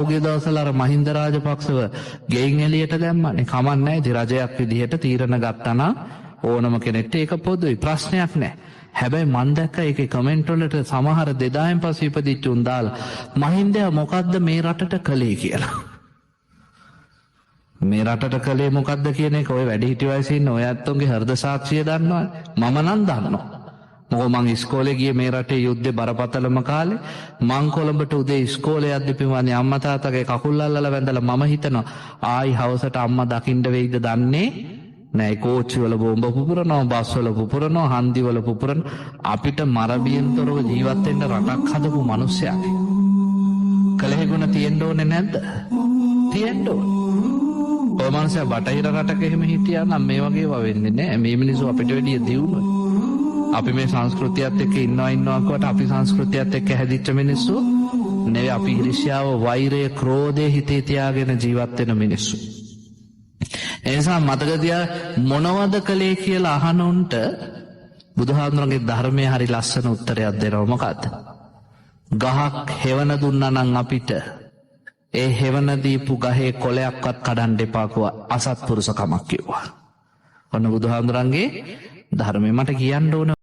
පහුගිය දවස්වල අර මහින්ද රාජපක්ෂව ගෙයින් එළියට දැම්මනේ. කමක් නැහැ. ඉතින් රජයක් විදිහට තීරණ ගත්තා නම් ඕනම කෙනෙක්ට ඒක පොදුයි. ප්‍රශ්නයක් නැහැ. හැබැයි මං දැක්ක ඒකේ කමෙන්ට් වලට සමහර 2000න් පස්සේ ඉපදිච්ච උන් දාලා මහින්දයා මොකද්ද මේ රටට කළේ කියලා. මේ රටට කළේ මොකද්ද කියන එක ඔය වැඩිහිටි වයසේ ඉන්න ඔය ඇත්තොන්ගේ හෘද සාක්ෂිය දන්නවනේ. මම නම් දන්නවා. මොකද මං ඉස්කෝලේ ගියේ මේ රටේ යුද්ධේ බරපතලම කාලේ. මං කොළඹට උදේ ඉස්කෝලේ යද්දි පින්වත්නි අම්මා තාත්තගේ කකුල් අල්ලලා වැඳලා මම හිතනවා ආයි හවසට අම්මා දකින්න වෙයිද දන්නේ නෑ. කෝච්චි වල බෝම්බ පුපුරනවා, බස් වල පුපුරනවා, හන්දි වල පුපුරනවා. අපිට මරබියෙන් තොරව ජීවත් වෙන්න රටක් හදපු මිනිස්සයා. කලෙහිගුණ තියෙන්න ඕනේ නැද්ද? තියෙන්න ඕනේ. ඔය මනුස්සයා බටහිර රටක එහෙම හිටියා නම් මේ වගේ ඒවා වෙන්නේ නෑ. මේ මිනිස්සු අපිට වැඩිය දියුණුයි. අපි මේ සංස්කෘතියත් එක්ක ඉන්නවා ඉන්නවා කියවට අපි සංස්කෘතියත් එක්ක හැදිච්ච මිනිස්සු නෙවෙයි. අපි ඊර්ෂ්‍යාව, වෛරය, ක්‍රෝධය හිතේ තියාගෙන ජීවත් වෙන මිනිස්සු. ඒ නිසා මතක තියා මොනවද කළේ කියලා අහන උන්ට බුදුහාමුදුරන්ගේ ධර්මයේ හරි ලස්සන උත්තරයක් දෙනවා. මොකද්ද? ගහක් හෙවණ දුන්නා නම් අපිට ඒ හෙවණ දීපු ගහේ කොළයක්වත් කඩන්න එපා කිව්වා. අසත්පුරුෂකමක් කිව්වා. ඔන්න බුදුහාමුදුරන්ගේ ධර්මය මට කියන්න ඕන.